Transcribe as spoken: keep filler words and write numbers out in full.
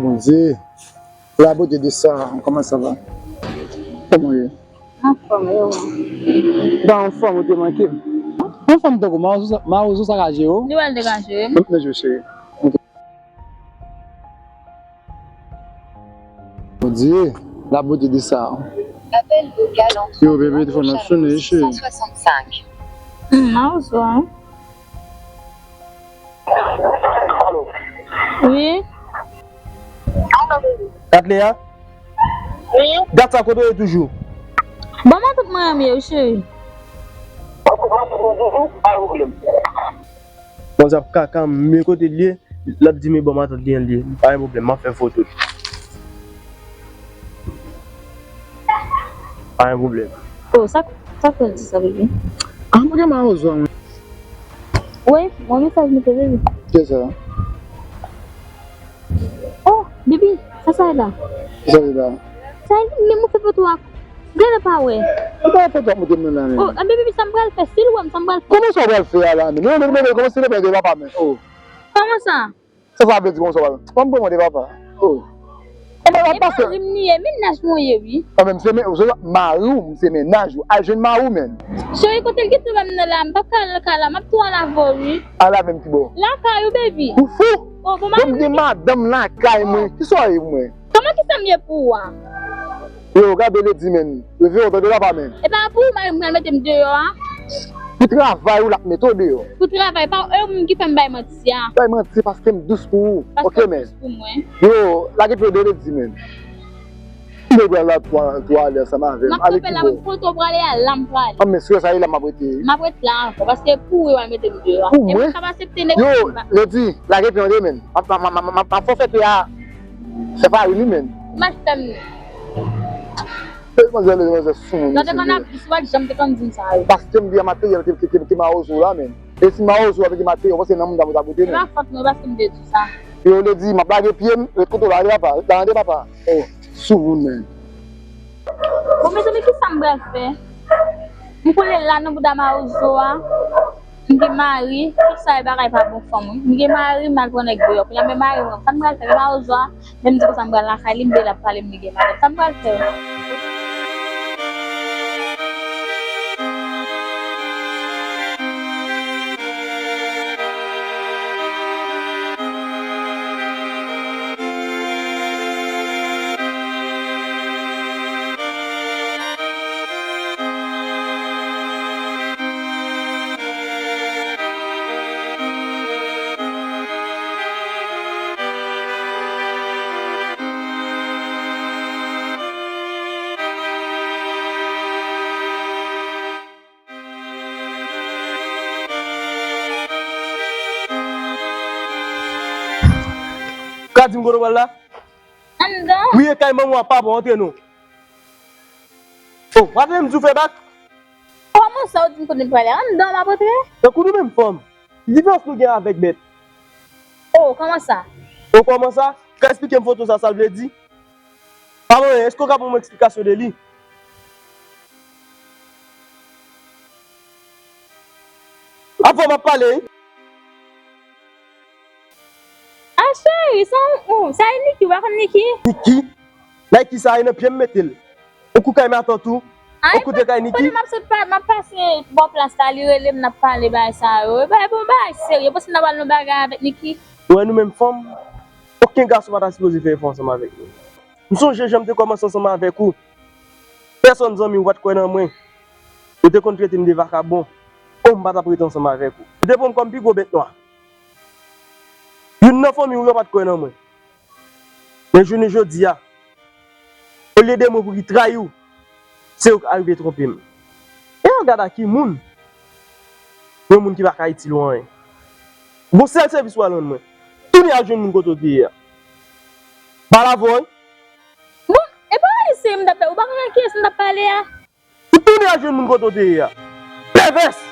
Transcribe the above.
Bondye, la beauté de ça, comment ça va? Kòman w ye? Anfòm, e ou? Ou pa anfòm, ou te manke m. Anfòm tankou mawozo, mawozo sa ka jere w? Li wè l te ka jere m. Mwen jwe cheri. Bondye, la beauté de ça. Yo, bebe, telefòn nan sonnen, cheri. Hmm, mawozo, hein? Wi. Kat Lea? Wi. Gat sa kote w ye toujou? Bon, matant mwen an m ye wi, cheri. Bon, sa ap kaka m, men kote l ye, l ap di m e bon matant li an l ye. Pa gen pwoblèm, m ap fè foto l. Pa gen pwoblèm. Oh, sa, sa fè l di sa, bebe? Ah, mwen gen mawozo a mwen. Wi, mwen mesaj mete, bebe. Kiyès sa? Oh, bebe, sa sa ye la? Kisa ye la? Sa ye li menm ou fè foto a. Gade pa wè. Ou pa foto ap montre m nan la menm. Oh, anben bebe, sa m pral fè? Si l wè m, sa m pral fè? Kòman sa w pral fè a la menm? Non, non, non, non, kòman se le pè de papa menm? Oh. Kòman sa? Sa sa vle di kòman sa w pral? Kòman pou mande papa? Oh. Kòman w ap pase? E mari m li ye, mennaj mwen ye wi. Ah, men m se men, se mari w, m se mennaj ou. Al jwenn mari w menm. Cheri, kote l gentan wè m nan la, m p ap ka al lakay la, m ap tou al avè w wi. Al avè m ki bò? Lakay ou, baby. Ou fou? Oh, bon, bon, m gen madanm lakay mwen. Kisa w ye pou mwen? Kòman kisa m ye pou ou a? Yo, gade Lady menm. Leve w, tande papa menm. E pa pou ou mari m pral mete m deyò a? Pou travay ou l ap mete w deyò. Pou travay pa ou, e ou menm ki fè m bay manti a. Bay manti paske m dous pou ou. Paske w dous pou mwen. Yo, lage pye w de Lady menm. M pral la twalè ansanm avè m. M ap kanpe la, mwen kote w prale a, la m prale. An men si sa ye la m ap rete. M ap ret la ankò, paske pou ou yo al mete m deyò a. Pou mwen? E mwen pa aksepte nèg. Yo, Lady, lage pye w de menm. M ap, m ap, m ap, m ap, m ap fè fè a. Se pa wi li menm. Ou mèt fè m li. E manzè, manzè sou moun. Lè w te konn ap di, si w pa t janm te konn di m sa yo. Paske m gen materyèl ke, ke, ke, ke mawozo la menm. E si mawozo ap gen materyèl, w panse nan moun ta pou ta bote menm? E pa fòt mwen paske m te di sa. Yo, Lady, m ap lage pye m, ret kote w la, tande papa, tande papa. Oh, sou moun menm. Bon, mezanmi, kisa m pral fè? M kole la nan bouda mawozo a. M gen mari, tout sa e bagay pa bon fanm wi. M gen mari, m al pran nèg deyò. Kounye a men mari mwen, sa m pral fè? Men mawozo a, men m di konsa m pral lakay li, m vle l ap pale m li gen madanm. Sa m pral fè? Ka di m kote w pral la? Anndan. Wi, e kay manman w ak papa w, antre non. Oh, w ap vle m di w fè bak? Kòman sa w di m kote m prale? Anndan m ap antre. Tankou nou menm fanm, ki diferans nou gen avèk bèt? Oh, kòman sa? Oh, kòman sa? Ou ka esplike m foto sa, sa l vle di? Pa mwen, èske w ka ban mwen eksplikasyon de li? Avan m ap pale, wi. A cheri, se yon ou, sa e Niki, ou pa konn Niki? Niki? Nike sa e nan pye m mete l. Ou kou kay matant ou? Ou koute kay Niki? Kote m ap sot pa, m ap pase bò plas la, li rele m, n ap pale bagay sa yo. E bagay bon, bagay serye, panse n ap al nan bagay avèk Niki. Ou wè nou menm fanm, okenn gason pa ta sipoze fè efò ansanm avèk nou. M sonje jan m te kòmanse ansanm avèk ou. Pèsòn zanmi ou pa t kwè nan mwen. Yo te konn trete m de vakabon. Oh, m pa t ap rete ansanm avèk ou. Ou te pran m kòm pi gwo bèt nwa. Youn nan fanmi w yo pa t kwè nan mwen. Men jounen jodi a, olye de mwen pou ki trayi w, se ou k arive twonpe m. E w gad a ki moun, yon moun ki pa ka itil ou anyen. Gon sèl sèvis w al rann mwen. Tounen al jwenn moun kote w te ye a. Pale avè w. Bon, e pa w serye m t ap pale, ou pa konnen kiyès m t ap pale a? Ou tounen al jwenn moun kote w te ye a. Pèvès!